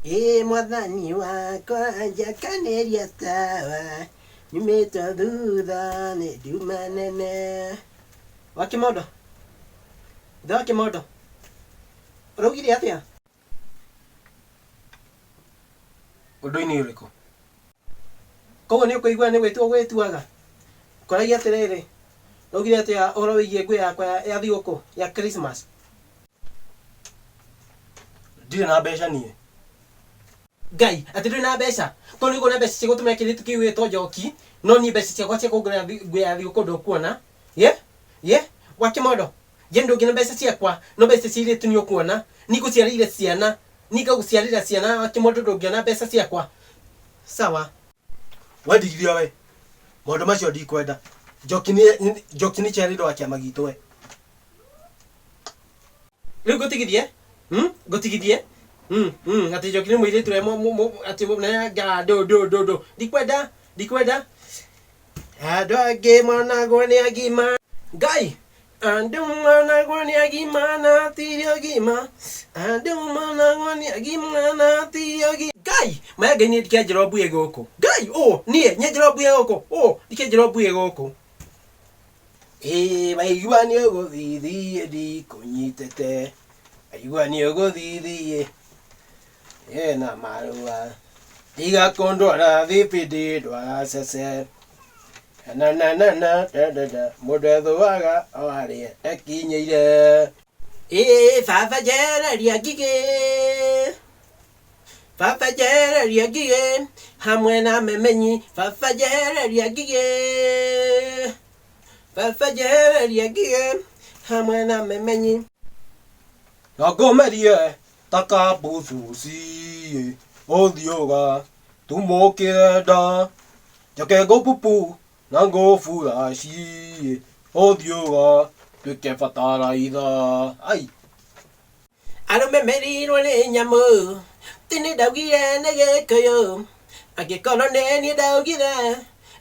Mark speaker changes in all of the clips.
Speaker 1: Ĩ mwathani wakwa njakanĩria tawa nyumĩtwo thutha nĩ nduma nene. Wa kĩmondo, ithe wa kĩmondo, ũraugire atĩa?
Speaker 2: Ũndũ-inĩ ũrĩkũ?
Speaker 1: Koguo nĩ ũkũigua nĩ gwĩtua ũgwĩtuaga? Ngũragia atĩrĩrĩ, ũraugire atĩa ũhoro wĩgiĩ nguo yakwa ya thigũkũ ya Christmas?
Speaker 2: Ndirĩ na mbeca niĩ.
Speaker 1: Ngai, atĩ ndũrĩ na mbeca? Korwo nĩ ũkuona mbeca cia gũtũmĩra kĩirĩtu kĩu gĩgwĩtwo Njoki, no niĩ mbeca ciakwa cia kũngũrĩra nguo ya thigũkũ ndũkuona. Ye? Ye? Wa kĩmondo, ye ndũngĩona mbeca ciakwa, no mbeca cia airĩtu nĩ ũkuona. Niĩ ngũciarĩire ciana, niĩ ngagũciarĩra ciana wa kĩmondo ndũngĩona mbeca ciakwa. Sawa.
Speaker 2: We ndigithia we. Maũndũ macio ndikwenda. Njoki nĩ Njoki nĩ chairlady wa kĩama gitũ we.
Speaker 1: Rĩu ngũtigithie? Hmm? Ngũtigithie? Hmm, hmm, atĩ Njoki nĩ mũirĩtu ũrĩa atĩ nga ndũ ndũ ndũ ndũ. Ndikwenda, ndikwenda. Andũ angĩ monagwo nĩ agima. Ngai, andũ monagwo nĩ agima na ti agima. Andũ monagwo nĩ agima na ti agima. Ngai, maya Ngai niĩ ndikĩanjĩra mbuĩ gũkũ. Ngai, ũ, niĩ nyenjera mbuĩ gũkũ. Ũ, ndikĩanjĩra mbuĩ gũkũ. Ĩĩ waigua nĩ ũgũthithiĩ ndikũnyitĩte waigua nĩ ũgũthithiĩ ena marũa tiga kũndwara thibindi ndwara cece na na na na da da da mũndũ ethũaga o harĩa ekinyĩire. Ĩĩ baba njereria ngigĩ baba njereria ngigĩ hamwe na memenyi baba njereria ngigĩ baba njereria ngigĩ hamwe na memenyi.
Speaker 2: Na ngũmerie ta kambucuci ũthiũga tumũkĩre nda njoke ngũpupu na ngũburaci ũthiũga tuĩke bataraitha ai.
Speaker 1: Arũme merirwo nĩ nyamũ, ti nĩ ndaugire nĩ gĩkũyũ, angĩkorwo nĩ niĩ ndaugire,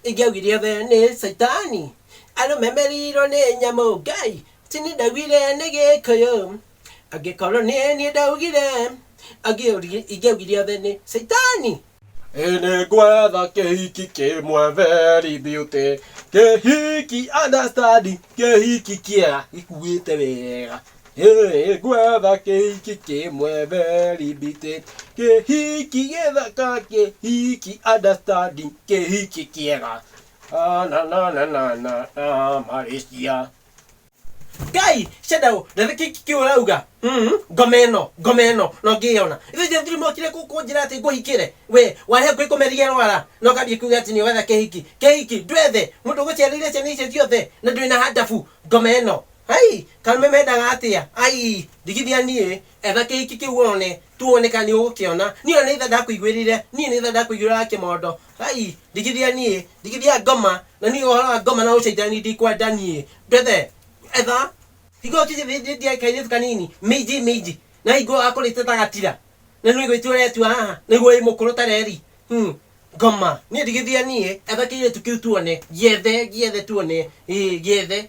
Speaker 1: ingĩaugire othe nĩ caitani. Arũme merirwo nĩ nyamũ, Ngai, ti nĩ ndaugire nĩ gĩkũyũ, angĩkorwo nĩ niĩ ndaugire, ingĩaugire othe nĩ caitani.
Speaker 2: Ĩ nĩngwetha kĩhiki kĩmwe very beauty, kĩhiki understanding, kĩhiki kĩega gĩkuĩte wega. Ĩ nĩngwetha kĩhiki kĩmwe very beauty, kĩhiki gĩthaka, kĩhiki understanding, kĩhiki kĩega. Na na na na na na na Malaysia.
Speaker 1: Ngai Shadow ndathĩ kĩ ũrauga ngoma ĩno ngoma ĩno no ngĩyona ithe njathiri mokire kũnjĩra atĩ ngũhikĩre we warĩ hakuhĩ kũmeria rwara na ũkambia kuga atĩ nĩ ũgetha kĩhiki kĩhiki ndwethe mũndũ ũgũciarĩire ciana icio ciothe na ndũrĩ na handabu ngoma ĩno ai karume mendaga atĩa ai ndigithia niĩ etha kĩhiki kĩu wone tuone kana nĩ ũgũkĩona niĩ ona nĩ tha ndakũiguĩrĩire niĩ nĩ tha ndakũiguĩrĩra kĩmondo ai ndigithia niĩ ndigithia ngoma na niĩ ũhoro wa ngoma na ũcaitani ndikwenda niĩ ndwethe etha hingo ũkĩnjĩthĩnjĩtie kairĩtu kanini mĩinji mĩinji na hingo akũrĩte ta gatira na nĩ gwĩtua ũretua haha nĩguo wĩ mũkũrũ ta reri ngoma niĩ ndigithia niĩ etha kĩirĩtu kĩu tuone gĩethe gĩethe tuone ĩĩ gĩethe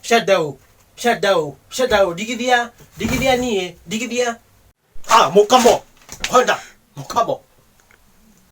Speaker 1: shadow shadow shadow ndigithia ndigithia niĩ ndigithia
Speaker 2: Ah, mukamo. Honda. Mukamo.